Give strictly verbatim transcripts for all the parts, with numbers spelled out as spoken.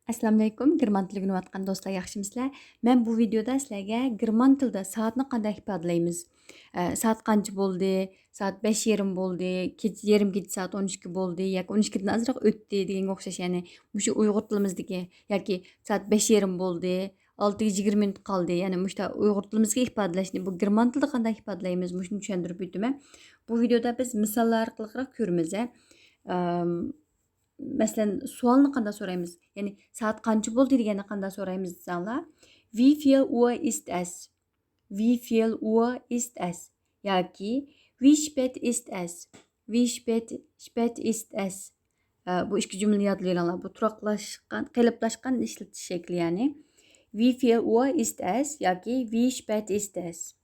ئەسسالامۇئەلەيكۇم، گېرمان تىلى ئۆگىنىۋاتقان دوستلار، ياخشىمۇسىلەر؟ مەن بۇ ۋىدېيودا سىلەرگە گېرمان تىلىدا سائەتنى قانداق ئىپادىلەيمىز؟ ئە، سائەت قانچە بولدى؟ سائەت بەش يېرىم بولدى، كېچە، يېرىم كېچە سائەت ئون ئىككى بولدى ياكى ئون ئىككىدىن ئازراق ئۆتتى دېگەنگە ئوخشاش، يەنى مۇشۇ ئۇيغۇر تىلىمىزدىكى ياكى سائەت بەش يېرىم بولدى، ئالتىگە يىگىرمە مىنۇت قالدى، يەنى مۇشۇنداق ئۇيغۇر تىلىمىزدىكى ئىپادىلەشنى بۇ گېرمان تىلىدا قانداق ئىپادىلەيمىز؟ مۇشۇنى چۈشەندۈرۈپ ئۆتىمەن. بۇ ۋىدېيودا بىز مىساللار ئارقىلىقراق كۆرىمىز، ھە. ئەم، مەسىلەن، سوئالنى قانداق سورايمىز؟ يەنى، سائەت قانچە بولدى دېگەندە قانداق سورايمىز دېسەڭلار، Wie viel Uhr ist es? Wie viel Uhr ist es? ياكى Wie spät ist es? Wie spät, spät ist es? ئە، بۇ ئىككى جۈملىنى يادلىۋېلىڭلار. بۇ تۇراقلاشقان، قېلىپلاشقان ئىشلىتىش شەكلى، يەنى Wie viel Uhr ist es ياكى Wie spät ist es؟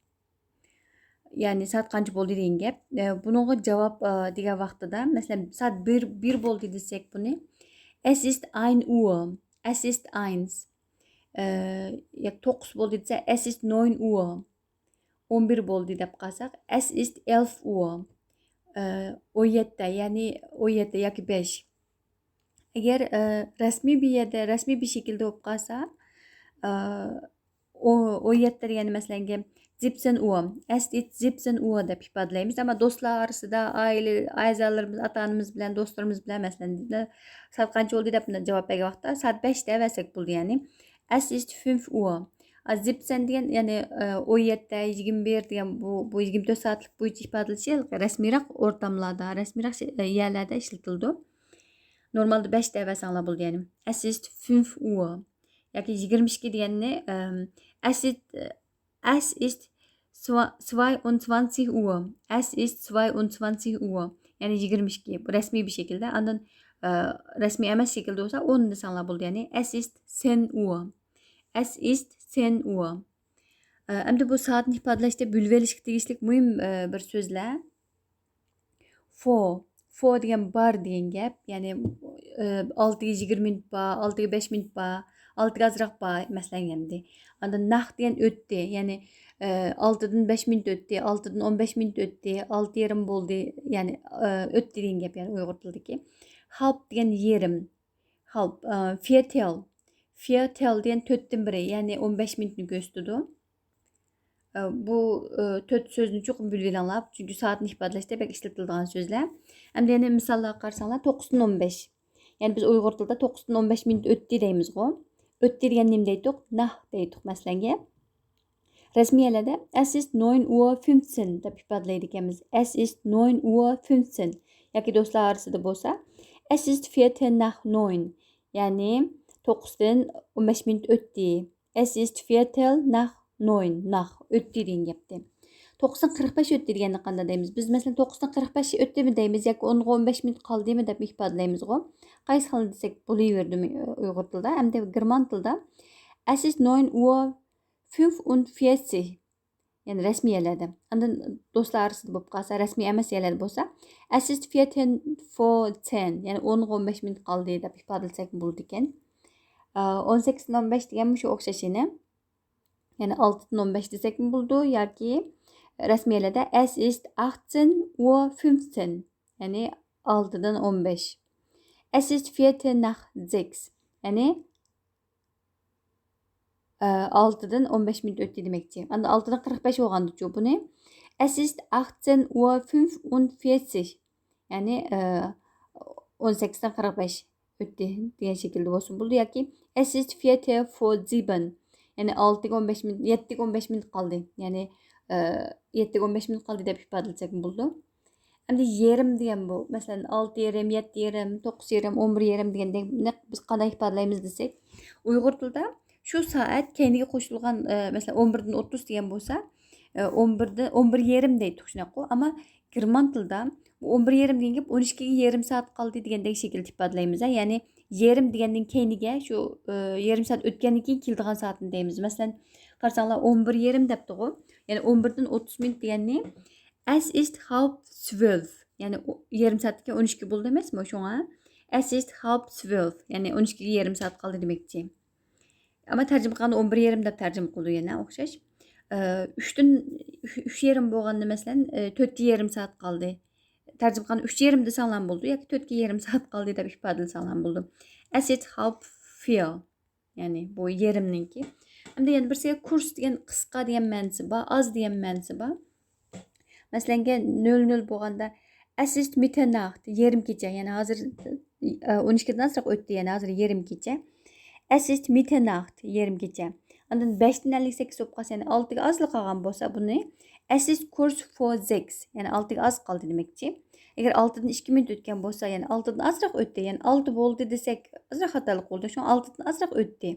يەنى سائەت قانچە بولدى دېگەن گەپ. ئە، بۇنىڭغا جاۋاب، ئە، دېگەن ۋاقتىدا، مەسىلەن، سائەت بىر، بىر بولدى دېسەك بۇنى، Es ist ein Uhr. Es ist eins. ئە، ياكى توققۇز بولدى دېسە، Es ist neun Uhr. ئون بىر بولدى دەپ قالساق، Es ist elf Uhr. ئە، ئون يەتتە، يەنى ئون يەتتە ياكى بەش. ئەگەر، ئە، رەسمىي بىر يەردە، رەسمىي بىر شەكىلدە بولۇپ قالسا، ئە، ئو-، ئون يەتتە دېگەندە، مەسىلەن، siebzehn Uhr، Es ist siebzehn Uhr دەپ ئىپادىلەيمىز. ئەمما دوستلار ئارىسىدا، ئائىلە ئەزالىرىمىز، ئاتا-ئانىمىز بىلەن، دوستلىرىمىز بىلەن، مەسىلەن، سائەت قانچە بولدى دەپ جاۋاب بەرگەن ۋاقىتتا سائەت بەش دەۋەرسەك بولىدۇ، يەنى Es ist fünf Uhr. ئا، siebzehn دېگەن، يەنى، ئە، ئون يەتتە، يىگىرمە بىر دېگەن بۇ، بۇ يىگىرمە تۆت سائەتلىك بويىچە ئىپادىلىشى رەسمىيراق ئورتاملاردا، رەسمىيراق شە-، يەرلەردە ئىشلىتىلىدۇ. نورمالدا بەش دەۋەرسەڭلار بولىدۇ، يەنى. Es ist fünf Uhr. ياكى يىگىرمە ئىككى دېگەننى، ئەم، Es ist، Es ist zwa-، zweiundzwanzig Uhr. Es ist zweiundzwanzig Uhr. يەنى يىگىرمە ئىككى. بۇ رەسمىي بىر شەكىلدە. ئاندىن، ئە، رەسمىي ئەمەس شەكىلدە بولسا، ئون دېسەڭلار بولىدۇ. يەنى Es ist zehn Uhr. Es ist zehn Uhr. ئە، ئەمدى بۇ سائەتنى ئىپادىلەشتە بىلىۋېلىشكە تېگىشلىك مۇھىم، ئە، بىر سۆزلەر. Vor. Vor دېگەن بار دېگەن گەپ. يەنى، ئە، ئالتىگە يىگىرمە مىنۇت بار، ئالتىگە بەش مىنۇت بار، ئالتىگە ئازراق بار، مەسىلەن، ئەمدى. ئاندىن nach دېگەن ئۆتتى. يەنى، ئە، ئالتىدىن بەش مىنۇت ئۆتتى، ئالتىدىن ئون بەش مىنۇت ئۆتتى، ئالتە يېرىم بولدى. يەنى، ئە، ئۆتتى دېگەن گەپ، يەنى ئۇيغۇر تىلىدىكى. Halb دېگەن يېرىم. Halb، ئە، Viertel. Viertel دېگەن تۆتتىن بىرى، يەنى ئون بەش مىنۇتنى كۆرسىتىدۇ. ئە، بۇ، ئە، تۆت سۆزنى چوقۇم بىلىۋېلىڭلار، چۈنكى سائەتنى ئىپادىلەشتە بەك ئىشلىتىلىدىغان سۆزلەر. ئەمدى يەنە مىساللارغا قارىساڭلار، توققۇزدىن ئون بەش. يەنى بىز ئۇيغۇر تىلىدا توققۇزدىن ئون بەش مىنۇت ئۆتتى دەيمىزغۇ. ئۆتتى دېگەن نېمە دەيتتۇق؟ Nach دەيتتۇق، مەسىلەنگە. رەسمىي يەرلەردە Es ist neun Uhr fünfzehn دەپ ئىپادىلەيدىكەنمىز. Es ist neun Uhr fünfzehn. ياكى دوستلار ئارىسىدا بولسا، Es ist Viertel nach neun. يەنى توققۇزدىن ئون بەش مىنۇت ئۆتتى. Es ist Viertel nach neun. Nach ئۆتتى دېگەن گەپتە. توققۇزدىن قىرىق بەش ئۆتتى دېگەندە قانداق دەيمىز؟ بىز، مەسىلەن، توققۇزدىن قىرىق بەش ئۆتتىمۇ دەيمىز ياكى ئونغا ئون بەش مىنۇت قالدىمۇ دەپ ئىپادىلەيمىزغۇ. قايسى خىل دېسەك بولۇۋېرىدۇ ئۇيغۇر تىلىدا. ئەمدى گېرمان تىلىدا Es ist neun Uhr fünfundvierzig. يەنى رەسمىي يەرلەردە. ئاندىن دوستلار ئارىسىدا بولۇپ قالسا، رەسمىي ئەمەس يەرلەردە بولسا، Es ist Viertel vor zehn، يەنى ئونغا ئون بەش مىنۇت قالدى دەپ ئىپادىلىسەك بولىدىكەن. ئە، ئون سەككىزدىن ئون بەش دېگەن مۇشۇ ئوخشاش يەنە. يەنى ئالتىدىن ئون بەش دېسەكمۇ بولىدۇ ياكى رەسمىي يەرلەردە Es ist achtzehn Uhr fünfzehn، يەنى ئالتىدىن ئون بەش. Es ist Viertel nach sechs، يەنى ئە، ئالتىدىن ئون بەش مىنۇت ئۆتتى دېمەكچى. ئاندىن ئالتىدىن قىرىق بەش بولغاندىچۇ بۇنى؟ Es ist achtzehn Uhr fünfundvierzig. يەنى، ئە، ئون سەككىزدىن قىرىق بەش ئۆتتى دېگەن شەكىلدە بولسا بولىدۇ ياكى Es ist Viertel vor sieben. يەنى ئالتىگە ئون بەش مىنۇت، يەتتىگە ئون بەش مىنۇت قالدى. يەنى، ئە، يەتتىگە ئون بەش مىنۇت قالدى دەپ ئىپادىلىسەكمۇ بولىدۇ. ئەمدى يېرىم دېگەن بۇ، مەسىلەن، ئالتە يېرىم، يەتتە يېرىم، توققۇز يېرىم، ئون بىر يېرىم دېگەندەك، نەق بىز قانداق ئىپادىلەيمىز دېسەك، ئۇيغۇر تىلىدا شۇ سائەت كەينىگە قوشۇلغان، ئە، مەسىلەن، ئون بىردىن ئوتتۇز دېگەن بولسا، ئە، ئون بىردىن، ئون بىر يېرىم دەيتتۇق، شۇنداققۇ؟ ئەمما گېرمان تىلىدا بۇ ئون بىر يېرىم دېگەن گەپ ئون ئىككىگە يېرىم سائەت قالدى دېگەندەك شەكىلدە ئىپادىلەيمىز، ھە؟ يەنى يېرىم دېگەندىن كەينىگە شۇ، ئە، يېرىم سائەت ئۆتكەندىن كېيىن كېلىدىغان سائەتنى دەيمىز. مەسىلەن، قارىساڭلار، ئون بىر يېرىم دەپتىغۇ، يەنى ئون بىردىن ئوتتۇز مىنۇت دېگەننى Es ist halb zwölf. يەنى ئو-، يېرىم سائەتتىن كېيىن ئون ئىككى بولدى ئەمەسمۇ؟ شۇڭا Es ist halb zwölf. يەنى ئون ئىككىگە يېرىم سائەت قالدى دېمەكچى. ئەمما تەرجىمە قىلغاندا ئون بىر يېرىم دەپ تەرجىمە قىلىدۇ يەنە ئوخشاش. ئە، ئۈچتىن، ئۈچ، ئۈچ يېرىم بولغاندا، مەسىلەن، ئە، تۆتكە يېرىم سائەت قالدى. تەرجىمە قىلغاندا ئۈچ يېرىم دېسەڭلارمۇ بولىدۇ ياكى تۆتكە يېرىم سائەت قالدى دەپ ئىپادىلىسەڭلارمۇ بولىدۇ. Es ist halb viel. يەنى بۇ يېرىمنىڭكى. ئەمدى يەنە بىرسىگە kurz دېگەن قىسقا دېگەن مەنىسى بار، ئاز دېگەن مەنىسى بار. مەسىلەنگە، نۆل نۆل بولغاندا، es ist Mitternacht، يېرىم كېچە، يەنى ھازىر، ئە، ئون ئىككىدىن ئازراق ئۆتتى، يەنى ھازىر يېرىم كېچە. Es ist Mitternacht، يېرىم كېچە. ئاندىن بەشتىن ئەللىك سەككىز بولۇپ قالسا، يەنى ئالتىگە ئازلا قالغان بولسا، بۇنى es ist kurz vor sechs، يەنى ئالتىگە ئاز قالدى دېمەكچى. ئەگەر ئالتىدىن ئىككى مىنۇت ئۆتكەن بولسا، يەنى ئالتىدىن ئازراق ئۆتتى، يەنى ئالتە بولدى دېسەك، ئازراق خاتالىق بولدى. شۇڭا ئالتىدىن ئازراق ئۆتتى.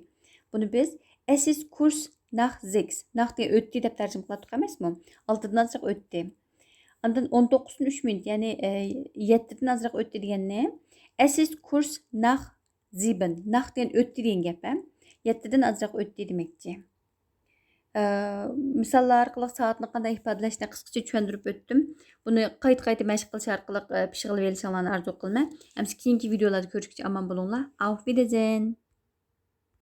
بۇنى بىز es ist kurz nach sechs، nach دېگەن ئۆتتى دەپ تەرجىمە قىلاتتۇق ئەمەسمۇ؟ ئالتىدىن ئازراق ئۆتتى. ئاندىن ئون توققۇزدىن ئۈچ مىنۇت، يەنى، ئە، يەتتىدىن ئازراق ئۆتتى دېگەننى es ist kurz nach sieben، nach دېگەن ئۆتتى دېگەن گەپ، ھە؟ يەتتىدىن ئازراق ئۆتتى دېمەكچى. ئە، مىساللار ئارقىلىق سائەتنى قانداق ئىپادىلەشنى قىسقىچە چۈشەندۈرۈپ ئۆتتۈم. بۇنى قايتا-قايتا مەشىق قىلىش ئارقىلىق، ئە، پىشىغىلى بېرىشىڭلارنى ئارزۇ قىلىمەن. ئەمسە كېيىنكى ۋىدىيولاردا كۆرۈشكىچە ئامان بولۇڭلار. Auf Wiedersehen!